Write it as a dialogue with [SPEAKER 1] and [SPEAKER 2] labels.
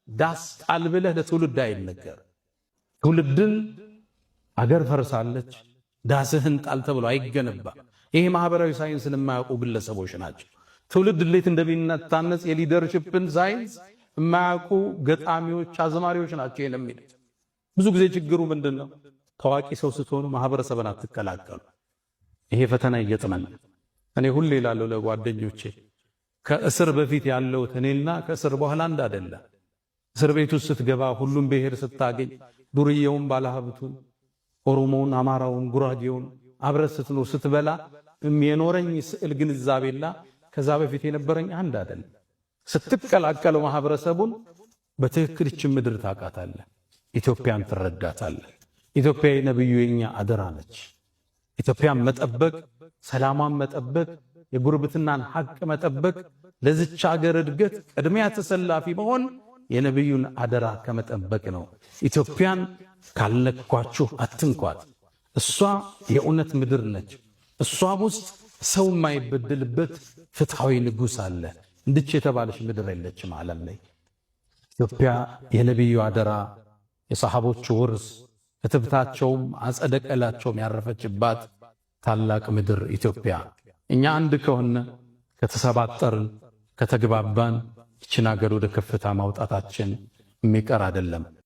[SPEAKER 1] ዳስ ጣል ብለህ ለትውልድ አይነገር። ትውልድን አገር ፈርሳለች ዳስህን ጣል ተብሎ አይገነባም። ይሄ ማህበራዊ ሳይንስን የማያውቁ ግለሰቦች ናቸው። ትውልድ እንዴት እንደሚታነጽ የ leadership ን ሳይንስ የማያውቁ ገጣሚዎች፣ አዝማሪዎች ናቸው ይሄን የሚሉት። ብዙ ጊዜ ችግሩ ምንድን ነው? ታዋቂ ሰው ስትሆኑ ማህበረሰብን አትቀላቀሉ። ይሄ ፈተና ይገጥመናል። እኔ ሁሌ እላለሁ ለጓደኞቼ፣ ከእስር በፊት ያለሁት እኔና ከእስር በኋላ አንድ አይደለም። እስር ቤት ውስጥ ስትገባ ሁሉም ብሔር ስታገኝ ዱርዬውን፣ ባለሀብቱን፣ ኦሮሞውን፣ አማራውን፣ ጉራጌውን አብረህ ስትኖር ስትበላ የኖረኝ ስዕል ግንዛቤና ከዛ በፊት የነበረኝ አንድ አይደለም። ስትቀላቀለው ማህበረሰቡን በትክክል ይህችን ምድር ታውቃታለህ፣ ኢትዮጵያን ትረዳታለህ። ኢትዮጵያ የነብዩ የኛ አደራ ነች። ኢትዮጵያን መጠበቅ፣ ሰላሟን መጠበቅ፣ የጉርብትናን ሐቅ መጠበቅ፣ ለዚች ሀገር እድገት ቅድሚያ ተሰላፊ መሆን የነብዩን አደራ ከመጠበቅ ነው። ኢትዮጵያን ካልነኳችሁ አትንኳት። እሷ የእውነት ምድር ነች። እሷም ውስጥ ሰው የማይበድልበት ፍትሐዊ ንጉሥ አለ። እንድች የተባለች ምድር የለችም ዓለም ላይ። ኢትዮጵያ የነቢዩ አደራ፣ የሰሃቦቹ ውርስ፣ እትብታቸውም አጸደ ቀላቸውም ያረፈችባት ታላቅ ምድር ኢትዮጵያ። እኛ አንድ ከሆነ፣ ከተሰባጠርን፣ ከተግባባን ይችን አገር ወደ ከፍታ ማውጣታችን የሚቀር አይደለም።